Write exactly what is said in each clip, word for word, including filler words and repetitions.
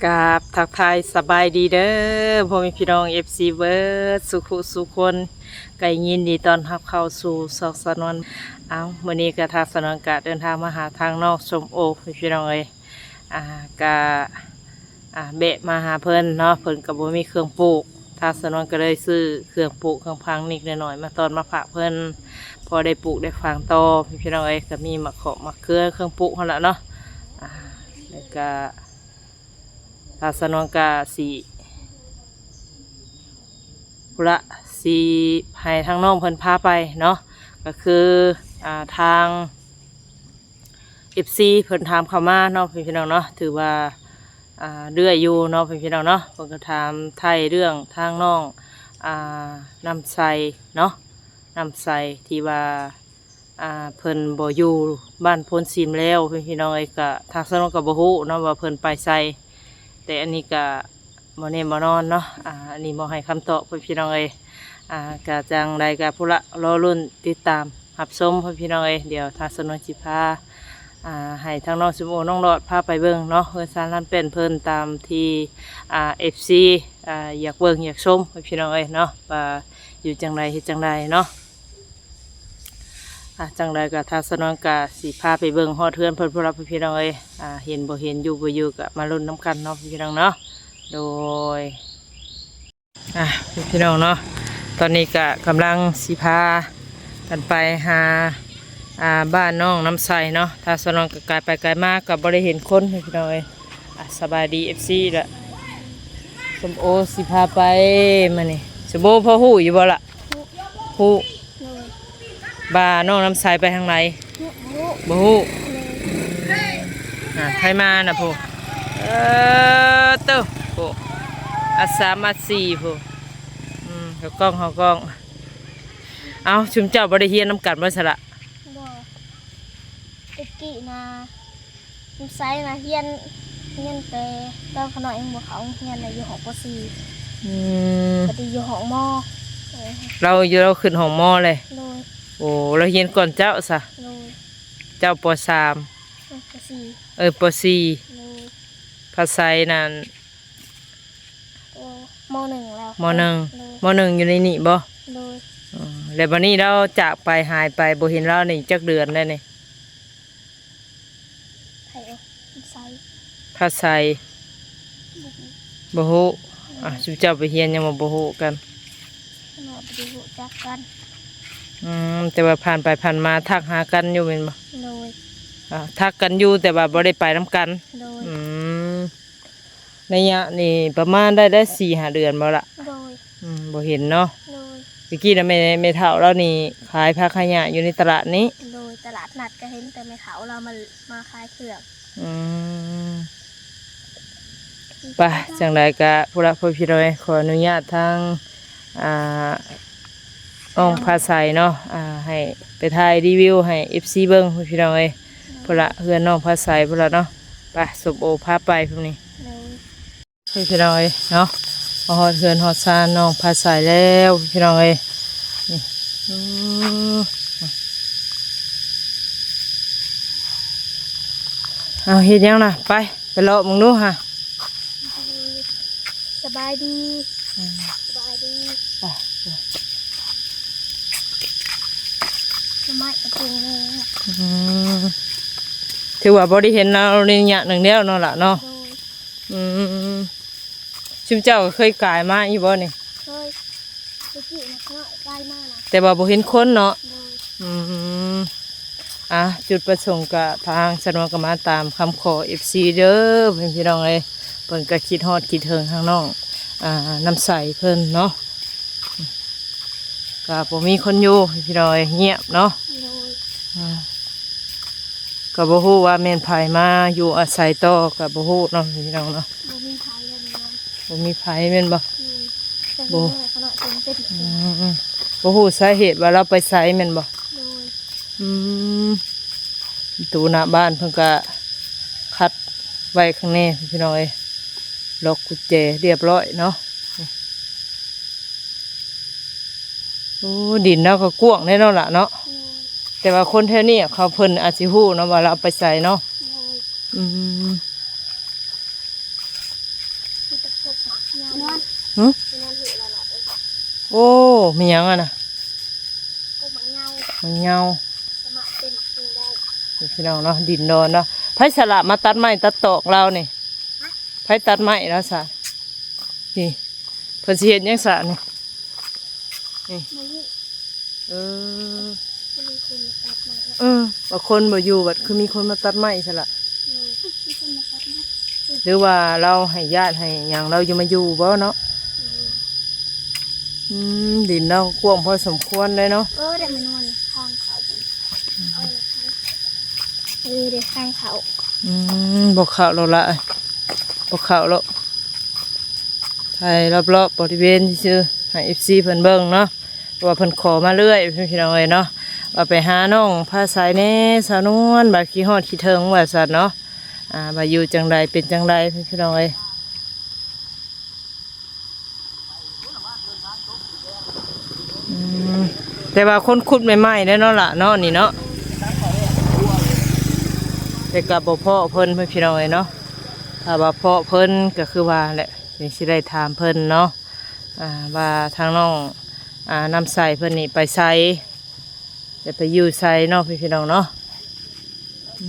กราบทักทายสบายดีเด้อ พ่อแม่พี่น้อง เอฟซี เบิดสุขุสุคน ก็ยินดีต้อนรับเข้าสู่ช่องสาวนวล เอ้า มื้อนี้ก็ทางสาวนวลก็เดินทางมาหาทางน้องส้มโอ พี่น้องเอ้ย อ่า ก็ อ่า แวะมาหาเพิ่นเนาะ เพิ่นก็บ่มีเครื่องปลูก ทางสาวนวลก็เลยซื้อเครื่องปลูกเครื่องฝังนิดหน่อยมาต้อนมาฝากเพิ่น พอได้ปลูกได้ฝังต่อ พี่น้องเอ้ย ก็มีมะเขือมะเขือเครื่องปลูกหั่นล่ะเนาะ อ่า แล้วก็ ทางสาวนวลก็สิ พุ้นละ สิให้ทางน้องเพิ่นพาไปเนาะ ก็คือ อ่า ทาง เอฟซี เพิ่นถามเข้ามาเนาะ พี่น้องเนาะ ถือว่า อ่า เรื่อยอยู่เนาะ พี่น้องเนาะ เพิ่นก็ถามไถ่เรื่องทางน้อง อ่า น้ำใสเนาะ น้ำใสที่ว่า อ่า เพิ่นบ่อยู่บ้านโพนซิมแล้ว พี่น้องเอ้ย ก็ทางสาวนวลก็บ่ฮู้เนาะว่าเพิ่นไปไส แต่อันนี้ก็บ่แน่บ่นอนเนาะ อ่า อันนี้บ่ให้คำตอบ พี่น้องเอ้ย อ่า ก็จั่งใดก็พุ้นละ รอลุ้นติดตามรับชม พี่น้องเอ้ย เดี๋ยวทางสาวนวลสิพา อ่า ให้ทางน้องส้มโอน้องหลอดพาไปเบิ่งเนาะ เฮือนซานลานแป้นเพิ่นตามที่ อ่า เอฟซี อ่า อยากเบิ่งอยากชม พี่น้องเอ้ยเนาะ ว่าอยู่จั่งใดเฮ็ดจั่งใดเนาะ อ่ะ จั่งใดก็ทางสาวนวลก็สิพาไปเบิ่งฮอดเฮือนเพิ่นพุ้นละ พี่น้องเอ้ย อ่า เห็นบ่เห็นอยู่บ่อยู่ก็มาลุ้นนำกันเนาะ พี่น้องเนาะ โดย อ่ะ พี่น้องเนาะ ตอนนี้ก็กำลังสิพากันไปหา อ่า บ้านน้องน้ำใสเนาะ ทางสาวนวลก็ไกลไปไกลมาก็บ่ได้เห็นคน พี่น้องเอ้ย อ่ะ สบายดี เอฟซี ละ ส้มโอสิพาไปมื้อนี้ ส้มโอพอฮู้อยู่บ่ล่ะ ฮู้ ฮู้ โดย บ่าน้องน้ำใสไปทางไหน ฮู้ บ่ฮู้ โดย อ่า ไผมาน่ะผู้ เออ โต ผู้ อาสามอาสี่ผู้ อืม เขากล้อง เขากล้อง เอ้า ชุมเจ้าบ่ได้เฮียนนำกันบ่ซะละ บ่ ตะกี้นะ น้ำใสนะ เฮียน เฮียนแต่ตอนขน้อยยังบ่เข้าโรงเฮียนนะ อยู่ห้อง ป.สี่ อืม ปกติอยู่ห้อง ม.เออ เราอยู่ เราขึ้นห้อง ม.เลย โดย โอ้ เราเฮียนก่อนเจ้าซะ โดย เจ้า ป.สาม เออ ป.สี่ เออ ป.สี่ โดย ภาษานั่น โอ้ ม.หนึ่ง แล้ว ม.หนึ่ง โดย ม.หนึ่ง อยู่ในนี่บ่ โดย อ๋อ แล้วบัดนี้เราจากไปหายไปบ่เห็นเรานี่จักเดือนแล้วนี่ ไผเอ่ย ใส ภาษา บ่ฮู้ บ่ฮู้ อ่ะ ชุมเจ้าไปเฮียนยังบ่ฮู้กัน เนาะ บ่ได้ฮู้จักกัน อืม แต่ว่าผ่านไปผ่านมาทักหากันอยู่แม่นบ่ โดย อ่า ทักกันอยู่แต่ว่าบ่ได้ไปนำกัน โดย อืม ระยะนี่ประมาณได้ ได้สี่ห้าเดือนบ่ล่ะ โดย อืม บ่เห็นเนาะ โดย ตะกี้น่ะแม่ แม่เฒ่าเรานี่ขายผักขายหญ้าอยู่ในตลาดนี้ โดย ตลาดนัดก็เห็นแต่แม่เฒ่าเรามา มาขายเครื่อง อืม ไป จั่งใดก็พุ้นละ พ่อพี่น้องเอ้ย ขออนุญาตทาง อ่า น้องฟ้าใสเนาะ อ่า ให้ไปถ่ายรีวิวให้ เอฟซี เบิ่ง พี่น้องเอ้ย พุ้นละ เฮือนน้องฟ้าใสพุ้นละเนาะ ไป ส้มโอพาไปพุ้นนี้ โดย พี่น้องเอ้ยเนาะ มาฮอดเฮือนฮอดซานน้องฟ้าใสแล้ว พี่น้องเอ้ย นี่ อืม เอา เฮ็ดหยังน่ะ ไป ไปเลาะเบิ่งดูฮะ สบายดี อืม สบายดี ไป หน่อไม้กระปุกหนึ่ง อืม ถือว่าบ่ได้เห็นเราระยะหนึ่งแล้วเนาะล่ะเนาะ โดย อืม ชุมเจ้าก็เคยกายมาอยู่บ่นี่ เคย ตะกี้นะ เคยกายมานะ แต่ว่าบ่เห็นคนเนาะ โดย อืม อ่ะ จุดประสงค์ก็ทางสาวนวลก็มาตามคำขอ เอฟซี เด้อ เพิ่นพี่น้องเอ้ย เพิ่นก็คิดฮอดคิดถึงทางน้อง อ่า น้ำใสเพิ่นเนาะ ก็บ่มีคนอยู่ พี่น้องเอ้ย เงียบเนาะ โดย อ่า ก็บ่ฮู้ว่าแม่นไผมาอยู่อาศัยต่อ ก็บ่ฮู้เนาะ พี่น้องเนาะ บ่มีไผแล้วนะ บ่มีไผแม่นบ่ โดย แต่ บ่ เห็นแม่เขาเนาะ เต็มเป็น อืม บ่ฮู้สาเหตุว่าเราไปไสแม่นบ่ โดย อืม ประตูหน้าบ้านเพิ่นก็คัดไว้ข้างใน พี่น้องเอ้ย ล็อกกุญแจเรียบร้อยเนาะ โอ้ ดินเราก็กว้างแน่นอนล่ะเนาะ โดย แต่ว่าคนแถวนี้เขาเพิ่นอาจสิฮู้เนาะว่าเราเอาไปไสเนาะ โดย อืม หึ ที่นั่นเห็นแล้วเนาะ เออ โอ้ มีหยังอะนะ โอ้ หมากเงา หมากเงา สามารถเป็นหมากกินได้ นี่พี่น้องเนาะ ดินดอนเนาะ ไผสละมาตัดไม้ตัดตอกเรานี่ ไผตัดไม้แล้วซะ นี่ เพิ่นสิเฮ็ดหยังซะนี่ นี่ บ่ฮู้ เออ มีคนมาตัดไม้แล้ว เออ บางคนบ่อยู่บัดคือมีคนมาตัดไม้ซะละ เออ มีคนมาตัดไม้ หรือว่าเราให้ญาติให้หยังเราอยู่มาอยู่บ่เนาะ เออ อืม ดินเรากว้างพอสมควรเลยเนาะ เออ เดี๋ยวมานอนข้างเขา เอาเลยข้างเขา เออ เดี๋ยวข้างเขา อืม บ่เข้าแล้วละ บ่เข้าแล้ว ถ่ายรอบๆบริเวณซื่อๆให้ เอฟซี เพิ่นเบิ่งเนาะ เพราะว่าเพิ่นขอมาเรื่อย พี่น้องเอ้ยเนาะ ว่าไปหาน้องฟ้าใสแหน่ สาวนวล ว่าคิดฮอดคิดถึง ว่าซั่นเนาะ อ่า ว่าอยู่จั่งใดเป็นจั่งใด พี่น้องเอ้ย อืม แต่ว่าคนขุดใหม่ๆแล้วเนาะล่ะเนาะ นี่เนาะ แต่ก็บ่พ้อเพิ่น พี่น้องเอ้ยเนาะ ถ้าว่าพ้อเพิ่นก็คือว่าแหละ จั่งสิได้ถามเพิ่นเนาะ อ่า ว่าทางน้อง อ่า น้ำใสเพิ่นนี่ไปไส จะไปอยู่ไสเนาะ พี่น้องเนาะ อื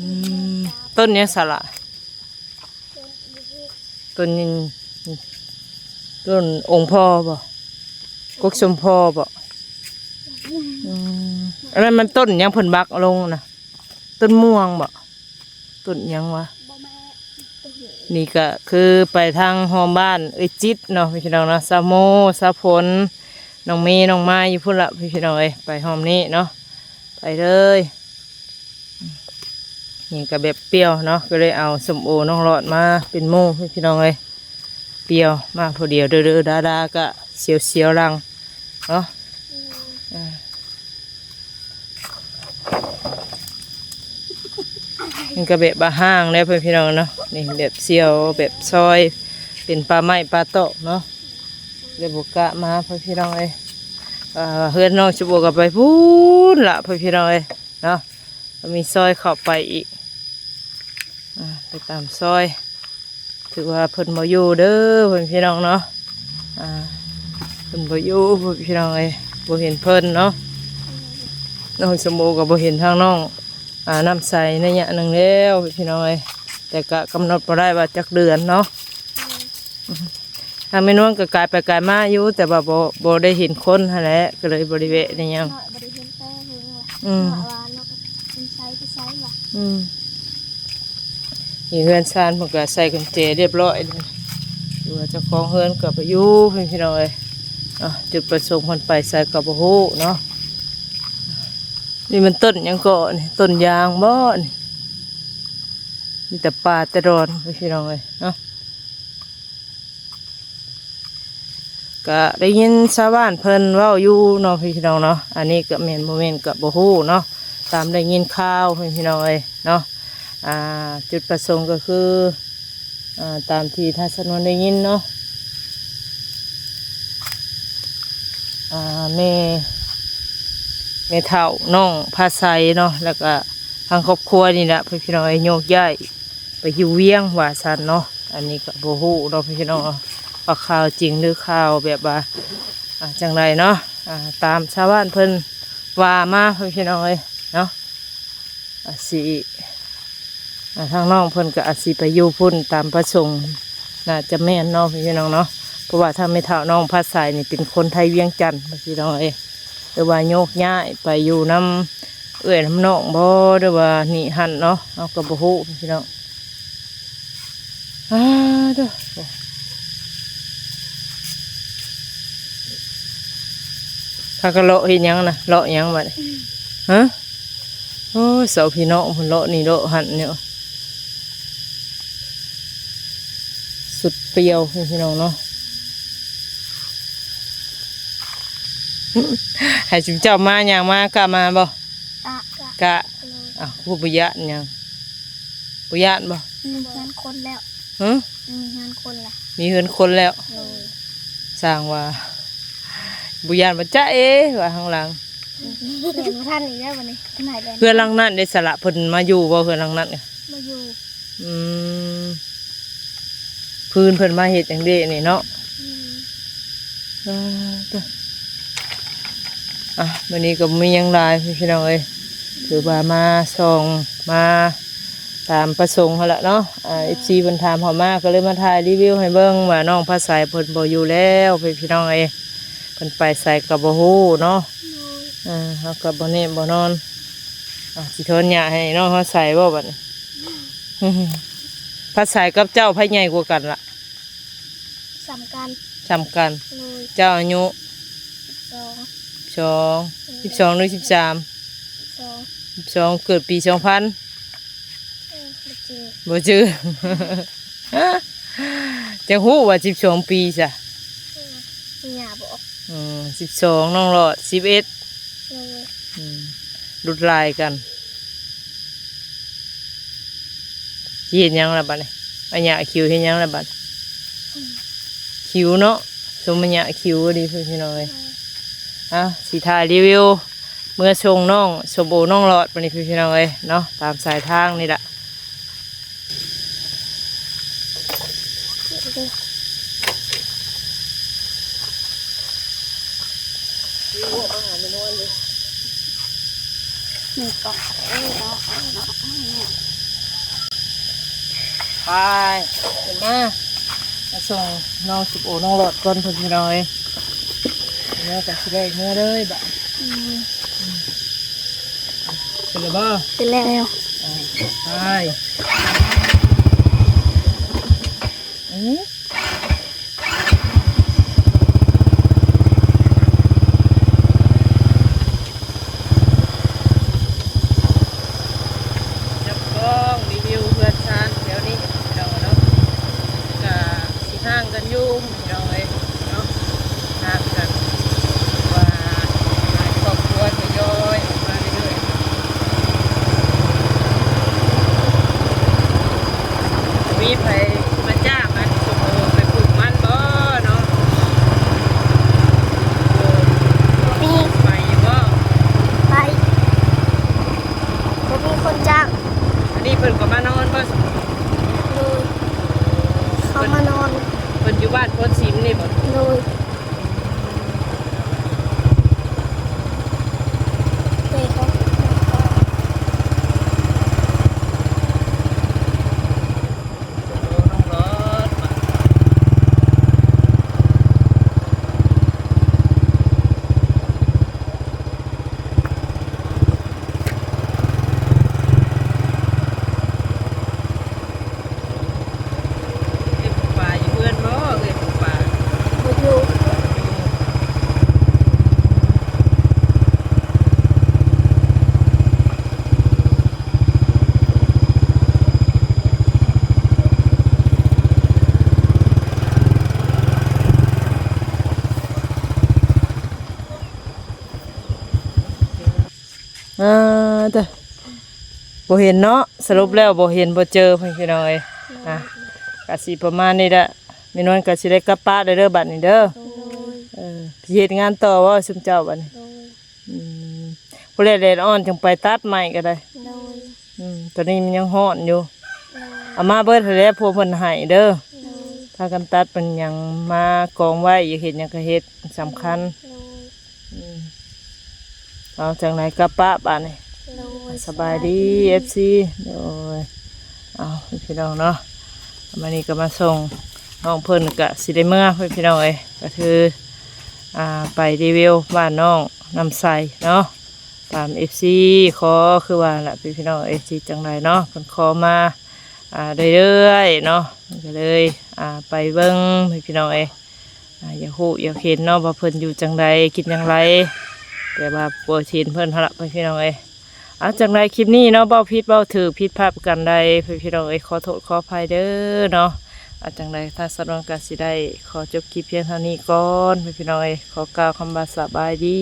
ม ต้นหยังซะละ ต้นนี้ ต้นองค์พ่อบ่ กกสมพ่อบ่ อืม อันนั้นมันต้นหยังเพิ่นบักลงนะ ต้นม่วงบ่ ต้นหยังวะ บ่แม่น นี่ก็คือไปทางฮอมบ้านเอ้ยจิตเนาะ พี่น้องเนาะ สาวโม สาวฝน น้องเมย์ น้องมายอยู่พุ้นละ พี่น้องเอ้ย ไปฮอมนี้เนาะ ไปเลย นี่ก็แบบเปรี้ยวเนาะ ก็เลยเอาส้มโอน้องหลอดมาเป็นหมู่ พี่น้องเอ้ย เปรี้ยวมาผู้เดียว เด้อๆ ดาๆ ก็เสียวๆหลังเนาะ อ่า มันก็แบบบ่าห่างแล้ว พี่น้องเนาะ นี่แบบเสียวแบบซอย เป็นป่าไม้ป่าตอกเนาะ เลยบ่กล้ามา พี่น้องเอ้ย อ่า เฮือนน้องชมโอก็ไปพู้นละ พี่น้องเอ้ยเนาะ มีซอยเข้าไปอีก อ่า ไปตามซอย ถือว่าเพิ่นบ่อยู่เด้อ พี่น้องเนาะ อ่า เพิ่นบ่อยู่ พี่น้องเอ้ย บ่เห็นเพิ่นเนาะ น้องชมโอก็บ่เห็นทางน้อง อ่า น้ำใสในระยะหนึ่งแล้ว พี่น้องเอ้ย แต่ก็กำหนดบ่ได้ว่าจักเดือนเนาะ ทางแม่นวลก็กายไปกายมาอยู่ แต่ว่าบ่ บ่ได้เห็นคนหั้นแหละ ก็เลยบ่ได้แวะได้หยัง น้อยบ่ได้เห็นแต่เฮิงว่ะ อืม น้อยว่าน้องเป็นไสไปไสว่ะ อืม นี่เฮือนซานเพิ่นก็ใส่กุญแจเรียบร้อยเลย ถือว่าเจ้าของเฮือนก็ไปอยู่ พี่น้องเอ้ย อ่ะ จุดประสงค์เพิ่นไปไสก็บ่ฮู้เนาะ นี่มันต้นหยังเกาะนี่ ต้นยางบ่นี่ มีแต่ป่าแต่ดอน พี่น้องเอ้ยเนาะ ก็ได้ยินชาวบ้านเพิ่นเว้าอยู่เนาะ พี่น้องเนาะ อันนี้ก็แม่นบ่แม่นก็บ่ฮู้เนาะ ตามได้ยินข่าว พี่น้องเอ้ยเนาะ อ่า จุดประสงค์ก็คือ อ่า ตามที่ท่านสนวนได้ยินเนาะ อ่า แม่ แม่เฒ่าน้องฟ้าใสเนาะ แล้วก็ทางครอบครัวนี่แหละ พี่น้องเอ้ย โยกย้ายไปอยู่เวียงว่าซั่นเนาะ อันนี้ก็บ่ฮู้เนาะ พี่น้อง ว่าข่าวจริงหรือข่าวแบบว่า อ่า จั่งใดเนาะ อ่า ตามชาวบ้านเพิ่นว่ามา พี่น้องเอ้ยเนาะ อาจสิ อ่า ทางน้องเพิ่นก็อาจสิไปอยู่พุ้นตามประสงค์ น่าจะแม่นเนาะ พี่น้องเนาะ เพราะว่าทางแม่เฒ่าน้องฟ้าใสนี่เป็นคนไทเวียงจันทน์ พี่น้องเอ้ย หรือว่าโยกย้ายไปอยู่นำเอื้อยนำน้องบ่ หรือว่านี่หั่นเนาะ เฮาก็บ่ฮู้ พี่น้อง อ้า เด้อ พากันเลาะเฮ็ดหยังนะ เลาะหยังบัดนี้ ฮะ โอ้ย สองพี่น้องเพิ่นเลาะนี่เลาะหั่นเนี่ย สุดเปรียวพี่น้องเนาะ ให้จุมเจ้ามาย่างมากล้ามาบ่ กะ กะ กะ เลย อ้าว คือบ่ย้านหยัง บ่ย้านบ่ มีเฮือนคนแล้ว หึ มีเฮือนคนละ มีเฮือนคนแล้ว เลย สร้างว่า บ่ย้านบ่จ๊ะเอ๋ ว่าข้างหลัง เห็นบ่ทันอีกแล้วบัดนี้ ขนาดแดน เฮือนหลังนั้นได้สละเพิ่นมาอยู่บ่ เฮือนหลังนั้นเนี่ย มาอยู่ อืม พื้นเพิ่นมาเฮ็ดหยังเด้นี่เนาะ อืม อ่า เด้อ อ่ะ มื้อนี้ก็บ่มีหยังหลายพี่น้องเอ้ย ถือว่ามาส่อง มาตามประสงค์หั้นละเนาะ อ่า เอฟซี เพิ่นถามเข้ามา ก็เลยมาถ่ายรีวิวให้เบิ่งว่าน้องฟ้าใสเพิ่นบ่อยู่แล้วพี่น้องเอ้ย เพิ่นไปไสก็บ่ฮู้เนาะ โดย อ่า เฮาก็บ่แน่บ่นอน อ่ะ สิถอนหญ้าให้น้องฟ้าใสบ่บัดนี้ ฟ้าใสกับเจ้าไผใหญ่กว่ากันล่ะ ส่ำกัน ส่ำกัน โดย เจ้าอายุ สิบสอง สิบสอง สิบสองหรือ สิบสาม สิบสอง สิบสอง เกิดปี สองพัน เออ บ่จื่อ บ่จื่อ จักฮู้ว่า สิบสอง ปีซะ เออ มีหญ้าบอก อืม สิบสอง น้องหลอด สิบเอ็ด โดย อืม รุ่นหลายกัน สิเฮ็ดหยังล่ะบัดนี้ อัญญาคิวเฮ็ดหยังล่ะบัด อืม คิวเนาะ สมอัญญาคิวดีพี่น้องเอ้ย อืม อ่ะ สิถ่ายรีวิว เมือส่งน้องส้มโอน้องหลอดบัดนี้พี่น้องเอ้ยเนาะ ตามสายทางนี่ล่ะ มีกล่อง เอ้ย เอา เอา เอา เอา ไป เห็นมา มาส่งน้องส้มโอน้องหลอดก่อนเพิ่นพี่น้องเอ้ย เมื่อก็สิได้เมื่อเลยบัด อืม เป็นแล้วบ่ เป็นแล้ว อ่า ไป อืม จับกล้องรีวิวเฮือนซานแถวนี้พี่น้องเนาะ ก็สิห่างกันอยู่พี่น้องเอ้ยเนาะ ห่างกัน ว่าหลายครอบครัวทยอยออกมาเรื่อยๆ มีไผมาจ้างอันสมโอไปปลูกมันบ่เนาะ มี ไปอยู่บ่ ไป บ่มีคนจ้าง อันนี้เพิ่นก็มานอนบ่ โดย เขามานอน เพิ่นอยู่บ้านโพนสิมนี่บ่ โดย เอ้ย ปูปลาอยู่เฮือนบ่ เอ้ย ปูปลา บ่อยู่ อ่า เด้อ บ่เห็นเนาะ สรุปแล้วบ่เห็นบ่เจอเพิ่นพี่น้องเอ้ย อ่ะ ก็สิประมาณนี้แหละ แม่นวลก็สิได้กลับปะเด้อ เด้อ บัดนี้เด้อ โดย เออ สิเฮ็ดงานต่อบ่ซุมเจ้าบัดนี้ โดย อืม ผู้ใดแดดอ่อนจังไปตัดใหม่ก็ได้ โดย อืม ตอนนี้มันยังร้อนอยู่ โดย เอามาเบิดหั้นแหละ พวกเพิ่นให้เด้อ โดย พากันตัดเป็นหยังมากองไว้ อยากเฮ็ดหยังก็เฮ็ด สำคัญ โดย อืม เอาจังได๋กลับปะบาดนี้ โดย สบายดี สบายดี เอฟซี โดย เอาพี่น้องเนาะ มื้อนี้ก็มาส่งน้องเพิ่นก็สิได้เมือพี่น้องเอ้ย ก็คือ อ่า ไปรีวิวบ้านน้องน้ำใสเนาะ ตาม เอฟซี ขอคือว่าล่ะพี่น้อง เอฟซี จังได๋เนาะ เพิ่นขอมา อ่า เรื่อยๆ เนาะ ก็เลย อ่า ไปเบิ่งพี่น้องเอ้ย อ่า อยากฮู้อยากเห็นเนาะ ว่าเพิ่นอยู่จังใด กินจังไร แต่ว่าบ่เห็นเพิ่นหั้นละพี่น้องเอ้ย เอาจังใดคลิปนี้เนาะ เว้าผิดเว้าถูก ผิดพลาดประการใด พี่น้องเอ้ย ขอโทษขออภัยเด้อเนาะ เอาจังใดถ้าสะดวกก็สิได้ขอจบคลิปเพียงเท่านี้ก่อนพี่น้องเอ้ย ขอกล่าวคำว่าสบายดี